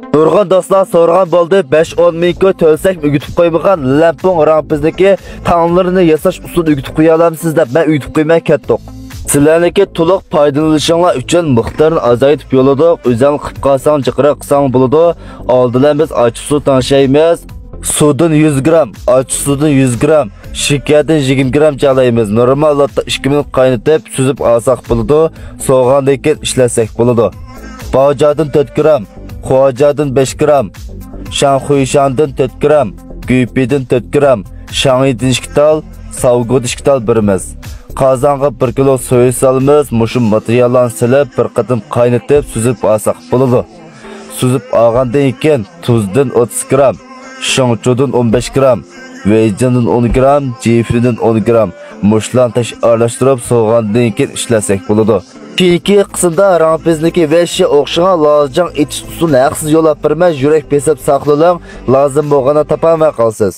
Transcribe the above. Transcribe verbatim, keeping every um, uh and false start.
نۇرغۇن دوستلار سورىغان بولدى، بەش ئون مىڭ كوي تۆلىسەكمۇ ئۆگىتىپ قويمىغان لەنپۇڭ رامپىزنىكى تاڭلىرىنى ياساش ئۇسۇلىنى ئۆگىتىپ قويالامسىز دەپ. مەن ئۆگىتىپ قويماي كەتتۇق. سىلەرنىڭكى تولۇق پايدىلىنىشىڭلار ئۈچۈن مىقدارنى ئازايتىپ يوللىدۇق. ئۆزۈڭ قىلىپ قالساڭ جىقراق قىلساڭ بولىدۇ. ئالدى بىلەن بىز ئاچچىق سۇ تەڭشەيمىز. سۇدىن يۈز گرام، ئاچچىق سۇدىن يۈز گرام، شېكەردىن يىگىرمە گرام چالايمىز. نورمال ھالەتتە ئىككى مىنۇت قاينىتىپ، سۈزۈپ ئالساق بولىدۇ. سوغاندىن كېيىن ئىشلەتسەك بولىدۇ. باۋجادىن تۆت گرام، خۇاجادىن بەش گرام، شاڭخۇيشاندىن تۆت گرام، گۈيپىدىن تۆت گرام، شاڭيىدىن ئىككى تال، ساۋگۇدىن ئىككى تال بېرىمىز. قازانغا بىر كىلو سويا سالىمىز. مۇشۇ ماتېرىياللارنى سېلىپ، بىر قېتىم قاينىتىپ، سۈزۈپ ئالساق بولىدۇ. سۈزۈپ ئالغاندىن كېيىن، تۇزدىن ئوتتۇز گرام، شېڭچۇدىن ئون بەش گرام، ۋېيجىندىن ئون گرام، جىفىدىن ئون گرام، مۇشۇلارنى تەش ئارىلاشتۇرۇپ، سوغاندىن كېيىن ئىشلەتسەك بولىدۇ. كېيىنكى قىسىمدا رامپىزنىكى ۋەھشىي ئوخشىغان لازىجاڭ ئېتىش ئۇسۇلىنى ھەقسىز يوللاپ بېرىمەن، يۈرەك بېسىپ ساقلىۋېلىڭ، لازىم بولغاندا تاپالماي قالىسىز.